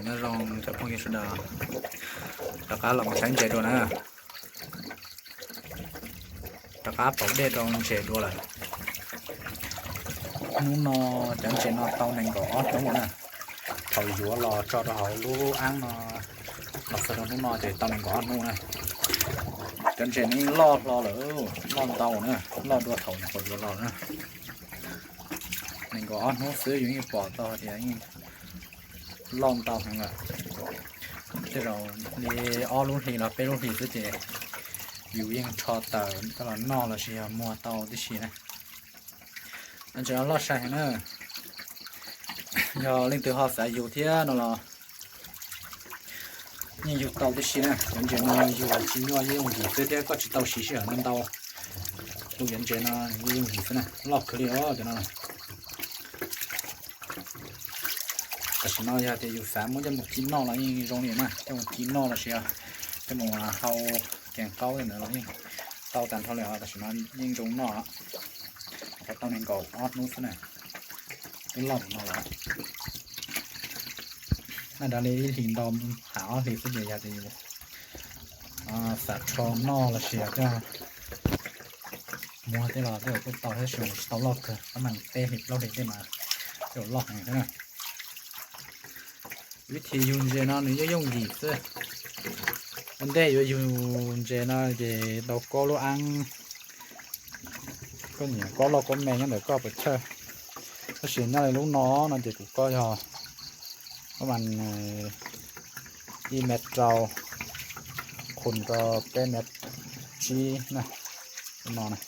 Nyob zoo cov phooj ywg sawv daws, rov qab los mus saib ntses dua na. Rov qab pauv dej rau ntses dua lawm. Hnub no cov ntses no tau nees nkaum ob hnub na. Thaum yuav los tso rau hauv lub aab no, los txog rau hnub no ces tau nees nkaum ob hnub na. Cov ntses no yeej loj hlo lawm, loj ntau na, loj dua thaum nyuam qhuav yuav los na. Nees nkaum ob hnub xwb yus yeej pom tau tias yeej loj ntau heev lawm. Tej zaum li ob lub hlis los peb lub hlis xwb ces yus yeej rho tawm coj los noj los sis yog muag tau tib si na. Ntses no loj sai heev na. Yog leej twg ho xav yug thiab no los yeej yug tau tib si na. Cov ntses no yug tsis nyuaj, yooj yim xwb thiab koj tsis tau siv sij hawm ntau ntau. Tus cov ntses no yooj yim xwb na, loj kawg li os cov no. Tam sim no yog tias yus xav muab coj mus ci noj los yeej zoo li na, coj mus ci noj los sis coj mus hau ceev qaub li ntawd los yeej tau tag nrho li os. Tam sim no yeej zoo noj, tau nees nkaum ob hnub xwb na, twb loj no lawm. Naj dag li ib hlis ntau, ha ob hlis xwb ces yog tias yus xav rho noj los sis coj muag tej los tej zaum kuj tau thiab, tsis tau loj kawg, pab mas peb hlis plaub hlis tej mas tej zaum loj heev thiab na. Vib thim yug ntses no nws yooj yooj yim xwb. Ua ntej yuav yug ntses no ces tau kob lub aab, koj nyiam kob loj kob me nyob ntawm koj puas chawj. Tab sis nyob li lub no no ces kuv kob yog kob mas ib mev rau, qhus rau peb mev tsib na, lub no na.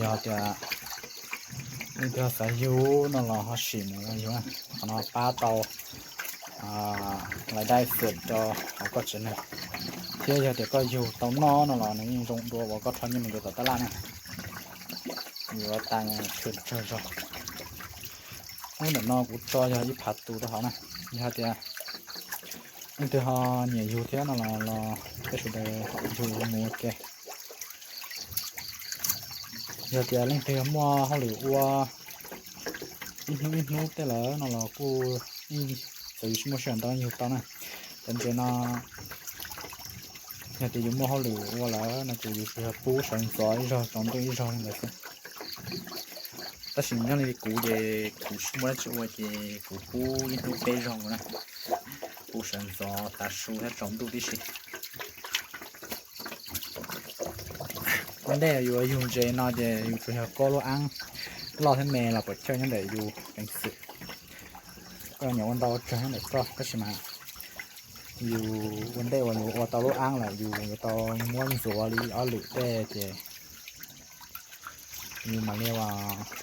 Yog tias leej twg xav yug no los ho sim mus yug, qhov no pab tau lais dai xwm rau hauv koj tsev neeg, thiab yog tias koj yug tau noj no los nws yeej zoo dua uas koj rho nyiaj mus yuav tom tab laj na. Yuav tas khw tsawg zog. Ub, ntawm no kuv tso yog ib phav tus rau hauv na. Yog tias leej twg ho nyiam yug thiab no los peb sawv daws yug mus ua ke. Yog tias leej twg muaj hauj lwm ua ib hnub ib hnub tej lawm no los kuj yeej txawm yus tsis muaj sij hawm ntau yug tau na. Cov ntses no yog tias yus muaj hauj lwm ua lawm no ces yus tsuas yog pub sawv ntxov ib zaug tsaus ntuj ib zaug li ntawd xwb. Tab sis nyob li kuv ces kuv tsis muaj dab tsi ua ces kuv pub ib hnub peb zaug na, pub sawv ntxov tav su thiab tsaus ntuj tib si. Ua ntej yuav yug ntses no ces yus tsuas yog kob lub aab, loj thiab me los puas chawj nyob ntawm yus peev xwm. Koj nyiam ua ntau ua tsawg nyob ntawm koj, tab sis mas yus ua ntej uas yus ua tau lub aab lawm yus yuav tau muab ntxuav li ob lwm dej ces yus mam li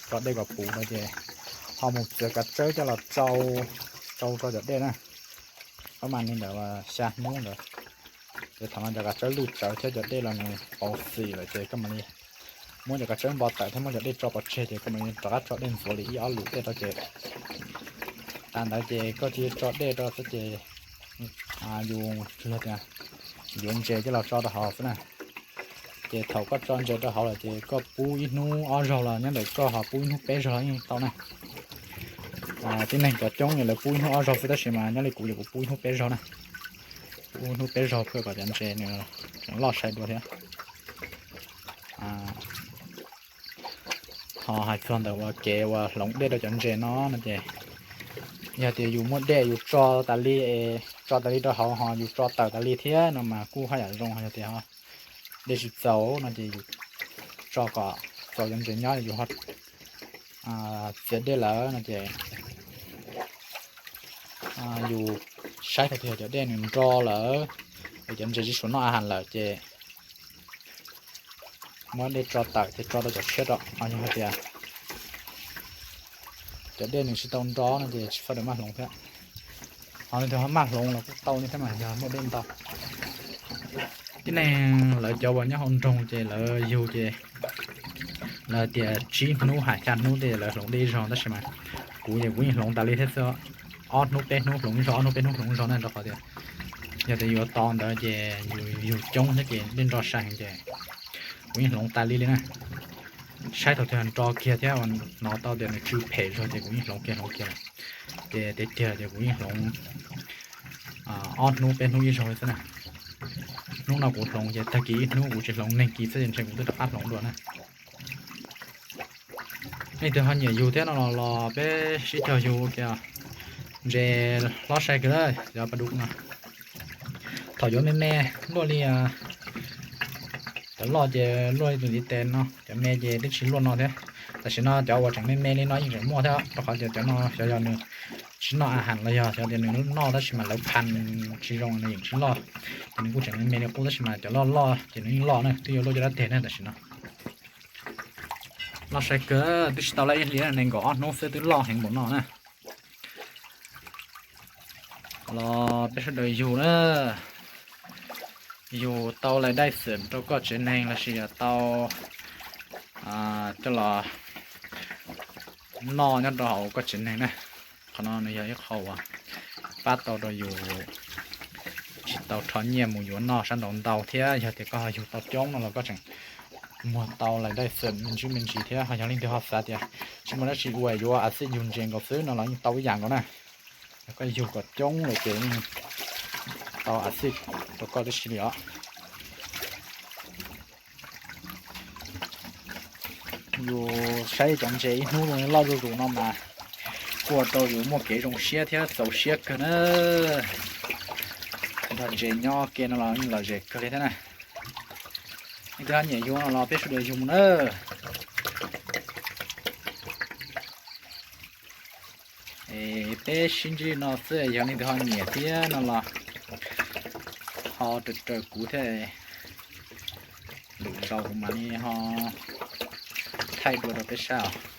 tso dej kom puv no ces ho mus txiav kav tsawb coj los tsau, tsau rau cov dej na. Pab mas li ntawd xya hnub ntawd ces thaum no cov kav tsawb lwj tsawv thiab cov dej los nws pauv xim lawm ces koj mam li muab cov kav tsawb npo tawm thiab muab cov dej tso pov tseg ces koj mam li rov qab tso dej ntxuav li ib ob lwm dej rau ces tas ntawd ces koj cia li tso dej rau xwb ces yus tsuas yog tias yuav ntses coj los tso rau hauv xwb na. Ces thaum koj tso ntses rau hauv lawm ces koj pub ib hnub ob zaug los nyob ntawm koj, ho pub ib hnub peb zaug los yeej tau na. Tib neeg cov coob lawv pub ib hnub ob zaug xwb tab sis mas nyob li kuv ces kuv pub ib hnub peb zaug na. Pub hnub peb zaug thiaj kom cov ntses nws loj sai dua thiab. Ho hais txog ntawm uas kev uas hloov dej rau cov ntses no no ces yog tias yus muaj dej yus tso tas li, tso tas li rau hauv ho yus tso tawm tas li thiab no mas kuj haj yam zoo. Yog tias dej tsis txaus no ces yus tso kom txaus cov ntses nyob, yus ho txiav dej lawm no ces yus saib tau tias cov dej nws nro lawm, es cov ntses tsis suav noj a has lawm ces muab dej tso tawm ces tso rau cov tshiab rau. Ho yog hais tias cov dej nws tsis tau nro no ces tsis txhob maj hloov thiab. Ho leej twg ho maj hloov los kuj tau li thiab mas yog muaj dej ntau. Tib neeg lawv cov uas nyob hauv nroog ces lawv yug ces lawv tias tsib hnub hais xya hnub tej lawv hloov dej ib zaug tab sis mas kuv ces kuv yeej hloov tas li thiab xwb. Ob hnub peb hnub hloov ib zaug, ob hnub peb hnub hloov ib zaug na, rau qhov tias yog tias yuav tau ntawd ces yus yug coob thiab ces dej nro sai heev ces kuv yeej hloov tas li li na. saib thaum twg nro kiag thiab hnov tau tias nws tsw phem zog ces kuv yeej hloov kiag hloov kiag lawm. Ces tiag tiag ces kuv yeej hloov ob hnub peb hnub ib zaug li xwb na. Hnub no kuv hloov ces tag kis ib hnub, kuv tsis hloov neeg kis xwb ces ntshe kuv twb rov qab hloov dua na. Leej twg ho nyiam yug thiab no los los peb sib cog yug ua ke. Ntses hlob sai kawg, cov pas dub no. Thaum yuav me me luaj li, cov loj ces luaj li tus ntiv tes no, cov me ces twb tsis luaj no thiab. Tam sim no cov uas tseem me me li no yeej tseem muaj thiab, rau qhov tias cov no xyov yog nws tsis noj a has los yog xyov tias nws noj tab sis mas lawv phas tsis zoo nws yeej tsis loj. Ces nws kuj tseem me me li qub tab sis mas cov loj loj ces nws yeej loj na, twb yuav luaj cov dab teg na tam sim no. Loj sai kawg, twb tsis tau laj ib hlis nees nkaum ob hnub xwb twb loj heev npaum no na. Los peb sawv daws yug na, yug tau lais dai xwm rau koj tsev neeg lossis yog tau coj los noj nyob rau hauv koj tsev neeg na. Qhov no nws yog ib qho uas pab tau rau yus tsis tau rho nyiaj mus yuav noj sab nraud ntau thiab. Yog tias koj ho yug tau coob no los koj tseem muag tau lais dai xwm me ntsis me ntsis thiab. Ho yog leej twg ho xav tias tsis muaj dab tsi ua yuav a xij yug ntses nkaus xwb no los yeej tau ib yam nkaus na. Yog koj yug kom coob lawm ces yeej tau a xij rau koj tib si li os. Yus saib cov ntses ib hnub loj zuj zus no mas kuj ua rau yus muaj kev zoo siab thiab txaus siab kawg na. Nrog ntses nyob ke no los yeej lom zem kawg li thiab na. Leej twg ho nyiam yug no los peb sawv daws yug mus na. Peb sib ntsib no xwb, yog leej twg ho nyiam thiab no los ho raws raws kuv thiab, lwm zaus kuv mam li ho thaij dua rau peb saib os.